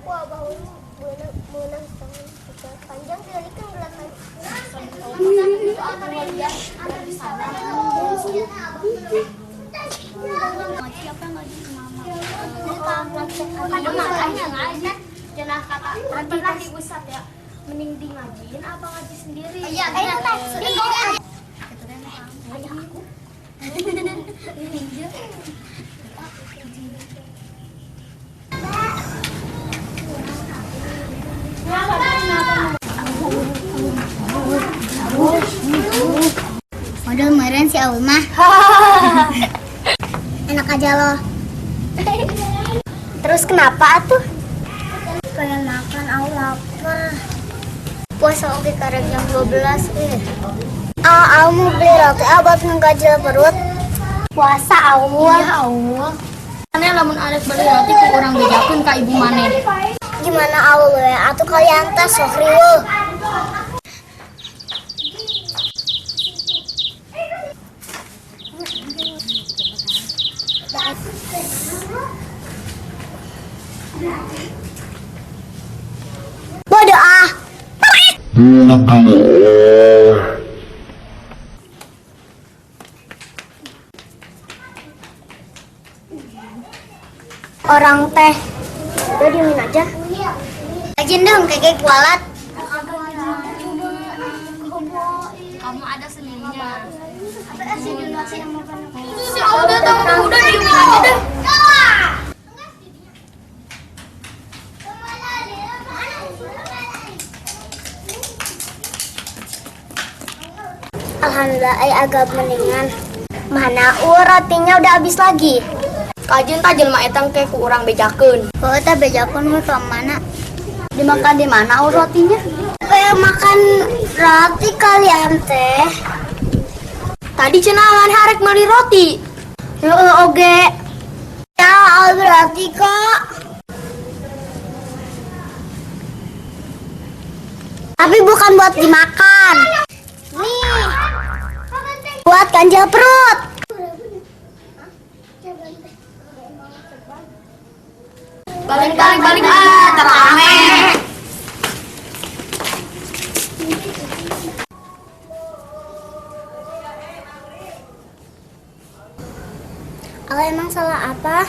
Wah, bau beunang beunang setengah panjang kali kan belakang. Ngaji apa ngaji ke mama? Ada makanya ngaji. Cenah kata pernah di pusat ya. Mending di ngajiin apa ngaji sendiri? Iya, iya. Ayah aku. Modal meren si Aul mah. Enak aja loh. Terus kenapa atuh? Pengen makan, aku lapar. Puasa oke karek jam 12 eh. Ah, aku mau beli roti ah buat ngeganjel perut. Puasa Aul. Ya Allah. Maneh lamun arek beli roti ku urang bejakeun ka ibu maneh. Gimana Aul ya? Atuh kalian teh sok riweuh. Bodoh ah. Orang teh udah diemin aja. Aja dong kayak kualat. Kamu ada seninya. Si Aul datang udah diemin aja deh. Alhamdulillah, ay agak mendingan. Mana rotinya udah habis lagi. Kajeun tah jelema eta ke ku urang bejakeun. Oh, eta bejakeun mah ke mana? Dimakan di mana Aul rotinya? Kayak makan roti kalian teh. Tadi cenah maneh arek meuli roti. Heeh, oge. Ya, Aul roti kok. Tapi bukan buat dimakan. Nih. Buat ganjel perut. Balik balik balik ah, terame. Aul emang salah apa?